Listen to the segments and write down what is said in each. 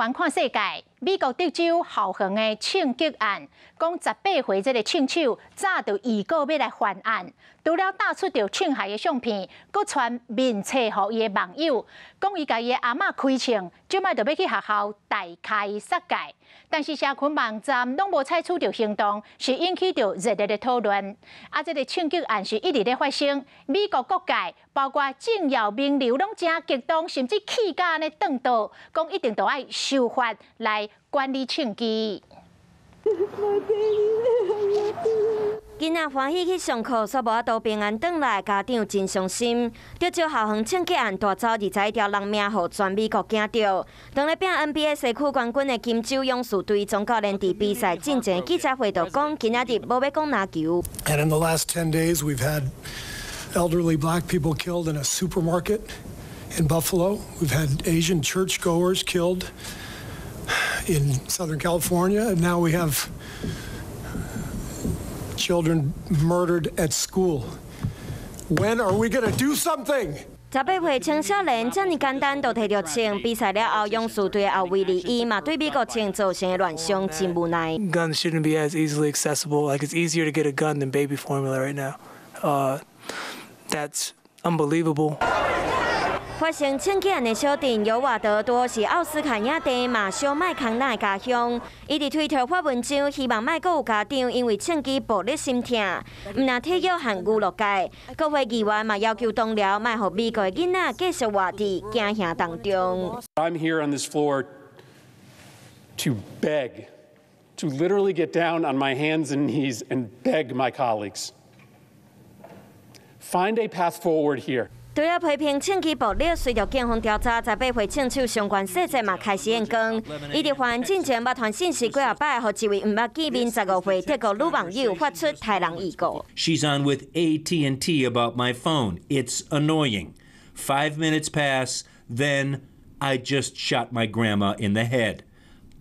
灣看世界，美國德州校園的槍擊案，講18歲這个槍手早就預告欲來犯案，除了打出著槍械的相片，閣傳面冊予伊的網友，講伊共伊的阿嬤開槍，這擺就欲去學校大開殺戒。但是社群網站攏無採取著行動，是引起著熱烈的討論。啊，這个槍擊案是一直咧發生，美國各界包括政要名流攏誠激動，甚至氣甲按呢轉桌，講一定著愛修法來管理槍支。 My baby. 囡仔歡喜去上課，煞無法度平安轉來，家長真傷心。德州校園槍擊案帶走21條人命，予全美國驚著。當咧拚 NBA 西區冠軍的金州勇士隊總教練佇比賽進前記者會就講，今仔日無欲講籃球。 And in the last 10 days, we've had elderly black people killed in a supermarket in Buffalo. We've had Asian churchgoers killed in Southern California, and now we have children murdered at school. When are we going to do something? 18歲青少年遮爾簡單就提著槍，比賽了後，勇士隊後衛李伊嘛對美國槍造成的亂象真無奈。 Guns shouldn't be as easily accessible. Like, it's easier to get a gun than baby formula right now. That's unbelievable. 發生槍擊案的小鎮尤瓦德多是奧斯卡影帝馬修麥康納的家鄉。伊佇推特發文章，希望莫閣有家長因為槍支暴力心痛。毋但體育和娛樂界，國會議員嘛要求同僚莫予美國的囡仔繼續活佇驚嚇當中。 I'm here on this floor to beg, to literally get down on my hands and knees and beg my colleagues. Find a path forward here. 除了批評槍支暴力，隨著警方調查，18歲槍手相關細節嘛開始現光。伊佇犯案進前捌傳訊息幾仔擺，予一位毋捌見面15歲德國女網友發出刣人預告。 She's on with AT&T about my phone. It's annoying. 5 minutes pass, then I just shot my grandma in the head.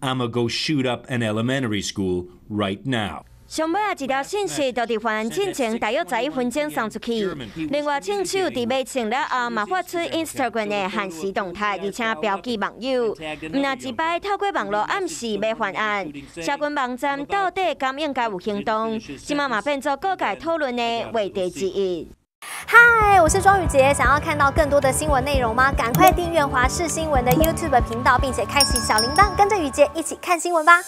I'ma go shoot up an elementary school right now. 上尾仔一條訊息，就佇犯案進前大約11分鐘送出去。另外，槍手佇買槍了後，嘛發出 Instagram 的限時動態，而且標記網友。毋但一擺透過網路暗示欲犯案，社群網站到底敢應該有行動？這馬嘛變做各界討論的話題之一。嗨，我是莊宇傑，想要看到更多的新聞內容嗎？趕快訂閱華視新聞的 YouTube 頻道，並且開啟小鈴鐺，跟着宇傑一起看新聞吧。